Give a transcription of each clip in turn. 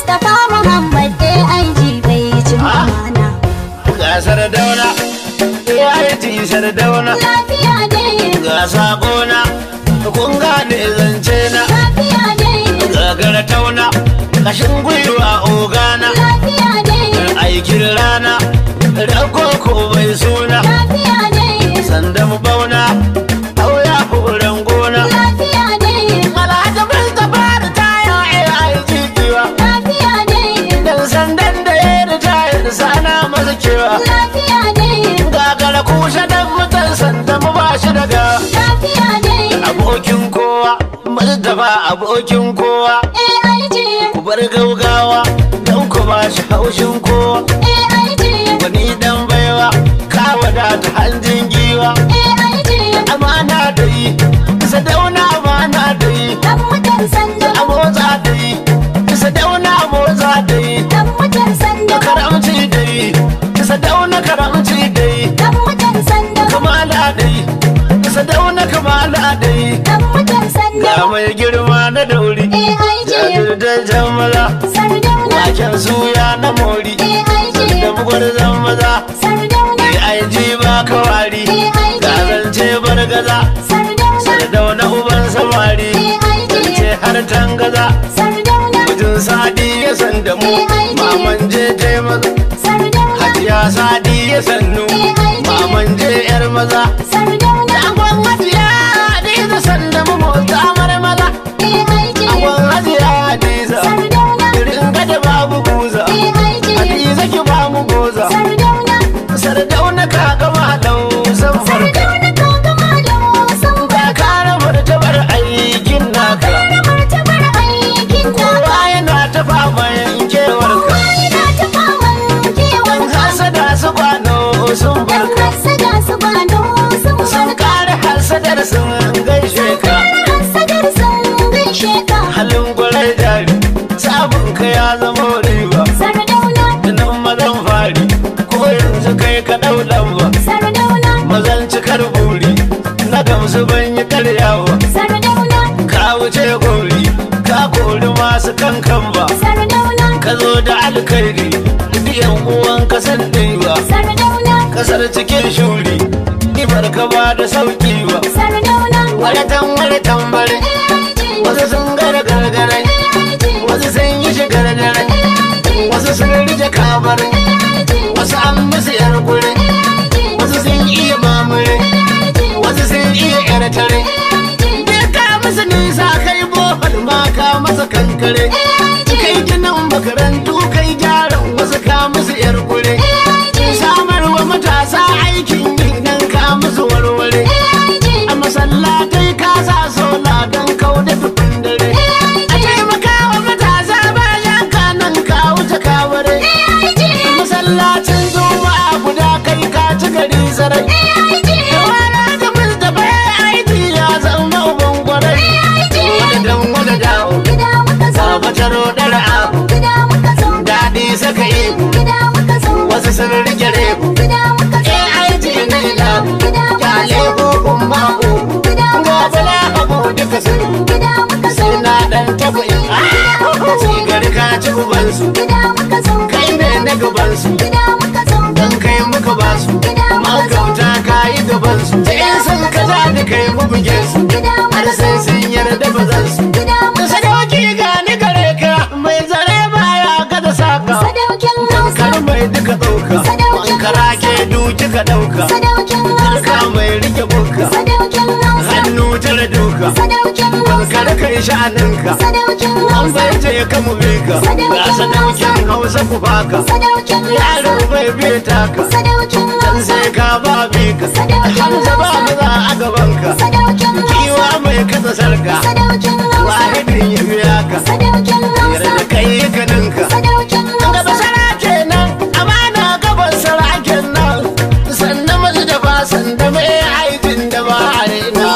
Mustapha Muhammad AIG bai cin amana. Ga Sardauna, AIG Sardauna. Lafiya dai. Ga sakona, kun gane zance na. Lafiya dai. Gagara tauna, kashin gwiwa ogana. Lafiya dai. Aikin rana, rakoko bai suna. Lafiya dai. Sanda mu bauna, auya horon gona. Lafiya dai. Alhaji Mustapha da taya AIG giwa. Lafiya dai. Dan sandan da ya ritaya sana masa kewa. Lafiya dai. Gagara kushe dan mutan sanda mu ba shi daga. Lafiya dai. Abokin kowa, Mustapha abokin kowa. AIG. Ku bar gaugawa, don ku ba shi haushin kowa. AIG. Wani dan baiwa, ka wadata hanjin giwa. AIG. Amana da yi, Sadauna amana da yi. Dan mutan sanda. A motsa da yi, Sadauna a motsa da yi. Dan mutan sanda. Karamci da yi, Sadauna karamci da yi. Dan mutan sanda. Kamala da yi, Sadauna kamala da yi. Dan mutan sanda. Ga mai girma na dauri, AIG. jajirtaccen maza. Sardauna. Waken suya na mori, AIG. da mugwarzon maza. Sardauna. AIG ba kawari, AIG. ga zance bargaza. Sardauna. Sardauna uban samari, AIG. zance har tangaza. Sardauna. Mijin Sadi ya san da mu, AIG. maman je je maza. Sardauna. Hajiya Sadi ya sannu, AIG. maman je yar maza. Sardauna. Angon Hajiya Hadiza sanda mu motsa marmaza. AIG. Angon Hajiya Hadiza, Sardauna. irin gada babu buza. AIG. Hadiza ki ba mu goza. Sardauna. Sardauna ka gama lau san farka. Sardauna ka gama lau san Ka barka. kara martabar aikin naka. Kara martabar aikin naka. Kowa yana ta faman kewarka. Kowa yana ta faman kewarka. Hasada su kwano sun Yan barka. hassada su gwano sun Sun barka. kare hasadar sun gaishe ka. Kara hassadar sun gaishe ka. Halin gwarai jari, sabon ka ya zama riba. Sardauna. Tunan mazan fari, ko yanzu kai ka ɗau lamba. Sardauna. Mazan cikar buri, na gamsu ban yi karyawa. Sardauna. Ka wuce gori, ka kori masu kankan ba. Sardauna. Ka zo da alkhairi, duk yan uwan ka san ɗiba. Sardauna. Kasar cikin shuri, ibar ka ba da sauki ba. Sardauna. Waratan waratan bare, AIG. wasu sun gara gargare, AIG. wasu sun yi shigar dare, AIG. wasu sun rije kabare, AIG. wasu an musu yar gure, AIG. wasu sun iya mamure, AIG. wasu sun iya yar tare. AIG. Ka musu nisa kai bohol ma ka masa kankare. AIG. Kai ginin makarantu kai gyaran wasu ka musu yar gure. AIG. Samarwa matasa aikin yi nan ka musu warware. AIG. A masallatai ka sa sola don kau da dukkan dare. A taimaka wa matasa bayan ka nan ka wuce kaware. AIG. Masallacin juma'a guda kai ka ci gari sarai. AIG. Wala da Mustapha AIG ya zama uban gwarai. AIG. Wada dan wada dawo, Gida muka zo. sabataro dara abu. Gida muka zo. Daɗi saka ihu, Gida muka zo. wasu sun rike rebu. Gida muka zo. AIG na ilabu, Gida muka kyale zo. hukun ma'u. Gida muka Ga zo. bala abu duka sun Gida muka zo. sai na dan taɓa in. Sigar ka ci ubansu, Gida muka zo. kai ne na gabansu. Gida muka zo. Dan kai muka basu, magauta ka yi gabansu. In sun kaza da kai mu buge su, Gida har muka zo. sai sun yarda ba zan su. Gida muka zo. Sadauki ga ni gare ka, mai zare baya gaza saka. Sadaukin Hausa. Kar mai duka ɗauka, kankara ke duki ka ɗauka. Sadaukin Hausa. Karka mai rike buka, Sadaukin Hausa. hannu tara duka. Sadaukin Hausa. Kar kai sha'aninka, Sadaukin an Hausa. bai ce ka mu bi ka. Ga sadaukin Hausa ku baka, Sadaukin yaro Hausa. bai bi taka. Sadaukin Dan Hausa. sai ka ba bi ka, Hamza ba maza a gabanka. Sadaukin Hausa. Kiwa mai kasa sarka, Sadaukin Hausa. wahidin ya biya ka. Sadaukin Hausa. Yarda kai ka ninka. Sadaukin Gaba Hausa. sara kenan, amana gaban sara kenan. Sannan masu da ba sanda mai aikin da ba a raina.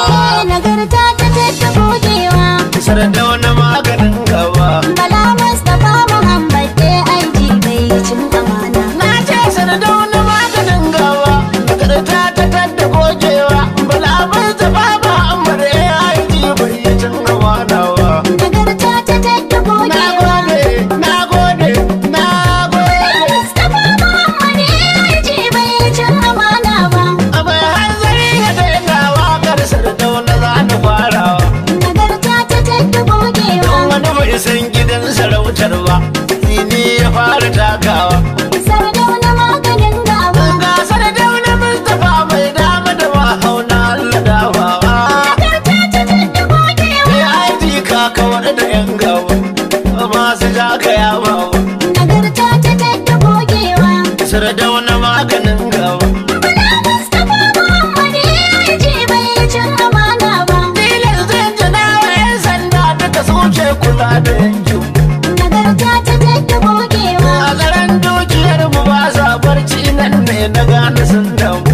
Nagarta ta tatta gogewa. Sardauna maganin gaba. Bala Mustapha Muhammad AIG bai cin amana. Na ce sardauna maganin gaba. Nagarta ta tadda gogewa. Bala Mustapha Muhammad AIG bai cin amana ba. Nagarta ta tatta Na gogewa. gode, na gode. da yan gawa masu jaka ya bawa. Nagarta ta tadda gogewa. Sardauna maganin gawa. Bala Mustapha Muhammad AIG bai cin amana ba. Tilas jinjina wa 'yan sanda duka suke kula da yankin. Nagarta ta tadda gogewa. A tsaron dukiyar mu ba sa barci nan ne na gane sun damu.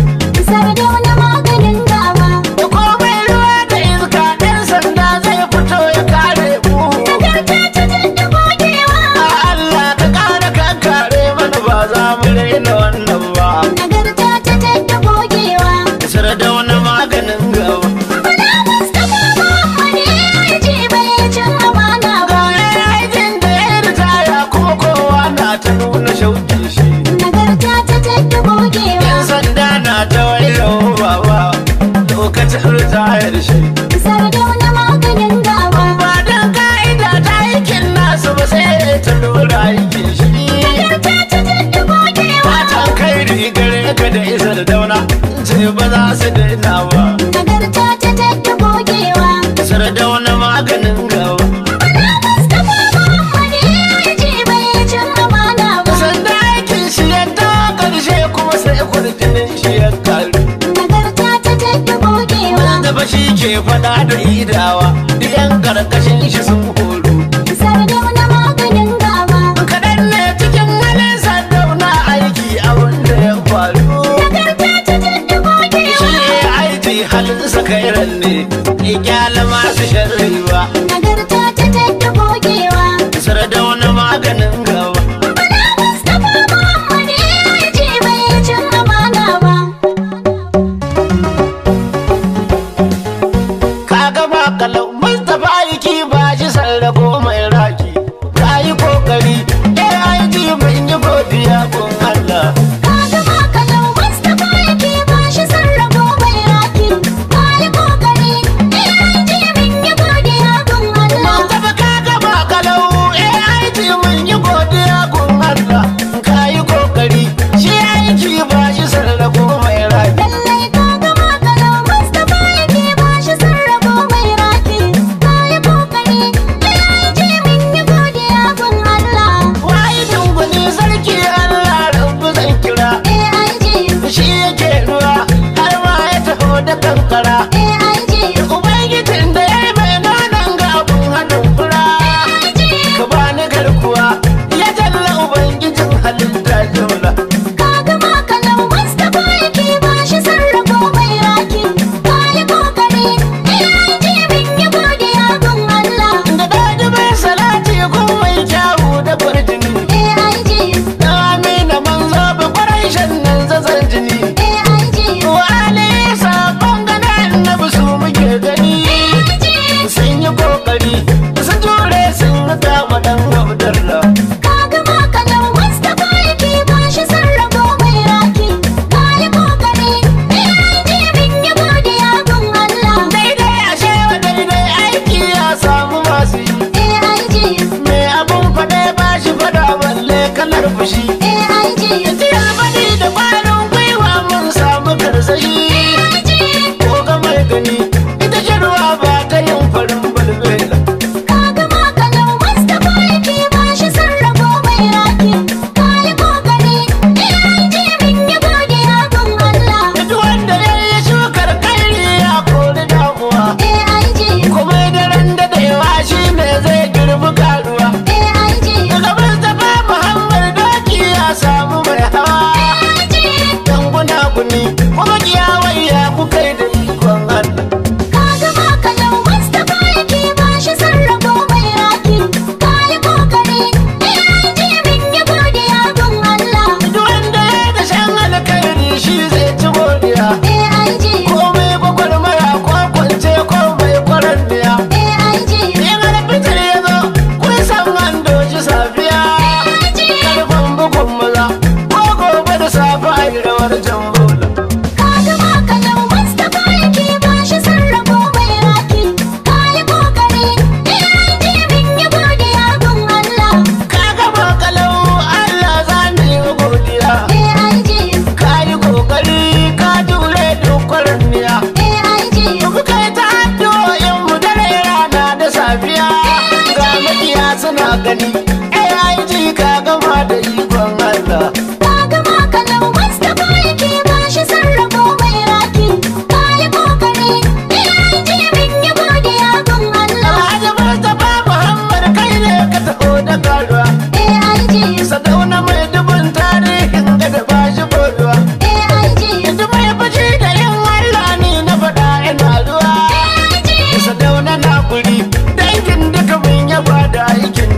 Sardauna maganin gaba. Da komai ruwa da iska ɗan sanda zai fito ya kare mu. Nagarta ta tadda gogewa. A Allah ka kare kankare mana ba za mu raina wannan ba. Nagarta ta tadda gogewa. Sardauna maganin gaba. Bala Mustapha Muhammad AIG bai cin amana ba. Ga aikin da ya ritaya kuma kowa na ta nuna shauƙin shi. Nagarta ta tadda gogewa. Yan sanda na ta wayo baba lokacin ritayar shi. Sardauna maganin gaba. Ba dan ka'ida ta aikin nasu ba sai ta lura aikin shi. Nagarta ta tadda gogewa. Fatan kai rigar ka da isar dauna ce ba za su daina ba. Nagarta ta tadda gogewa. Sardauna maganin gaba. Bala Mustapha Muhammad AIG bai cin amana ba. Sanda aikin shi ya dawo karshe kuma sai kwarjinin shi ya karu. Nagarta ta tadda gogewa. Wanda ba shi ke fada da idawa, yan karkashin shi sun horo. Sardauna maganin gaba. Kaɗan ne cikin halin sardauna aiki abin da ya faru. Nagarta ta tadda gogewa. Shi aiki halinsa kairan ne, ikyala masu sharri ba. Nagarta ta tadda gogewa. Sardauna maganin gaba. Bala Mustapha Muhammad AIG bai cin amana ba. Ka gama kalau Mustapha aiki ba shi sarrafo mai raki. Ka yi kokari, AIG mun yi godiya gun Allah. Ka gama kalau Mustapha yake ba shi sarrafo mai raki. Ka yi kokari, AIG mun yi godiya gun Allah. Mustapha ka gama kalau AIG mun yi godiya gun Allah. Ka yi kokari, shi aiki ba shi sarrafo mai raki. Lallai ka gama kalau Mustapha yake ba shi sarrafo mai raki. Ka yi kokari, AIG mun yi godiya gun Allah. Wayi dunguni sarki Allah rabu zan kira. AIG, Shi yake ruwa har ma ya taho da kankara. AIG, Ubangijin da ya yi mai nonon ga abun haɗin fura. AIG. Ka bani garkuwa ya jalla Ubangijin halitta jumla. Ka gama kalau Mustapha yake ba shi sarrafo mai raki. Ka yi kokari, AIG mun yi godiya gun Allah. Da ɗalibai salati kun mai kyawu da kwarjini. AIG, Na amina manzo ba kwarai shan nan zazan jini. AIG, Wa ali sabon gana annabi su muke gani. AIG. Sun yi kokari sun jure sun kama dan Abdullah. Ka gama kalau Mustapha yake ba shi sarrafo mai raki. Ka yi kokari, AIG mun yi godiya gun Allah. Daidai ashe wa daidai aiki ya samu masu yi. AIG, Me abun faɗe ba shi faɗa balle kalar fushi. AIG, Tiyar faɗi da ƙwarin gwiwa mun samu karsashi. AIG. Ko ga mai gani ita shirwa ba ta yin farin balbela. Ka gama kalau Mustapha yake ba shi sarrafo mai raki. Ka yi kokari, AIG mun yi godiya gun Allah. Duk wanda ya yi shukar kairi ya kori damuwa. AIG, Kuma daren daɗewa shi ne zai girbi karuwa. AIG, Daga Mustapha Muhammad doki ya suna gani. AIG ka gama da ikon Allah. Ka gama kalau Mustapha yake ba shi sarrafo mai raki. Ka yi kokari, AIG mun yi godiya gun Allah. Alhaji Mustapha Muhammad kai ne ka taho da karuwa. AIG, Sadauna mai dubun tarihin gada ba shi boruwa. AIG, Yanzu mai fushi da yin Allah ne na faɗa ina ruwa. AIG. Sadauna na guri, dangin duka mun yaba da aikin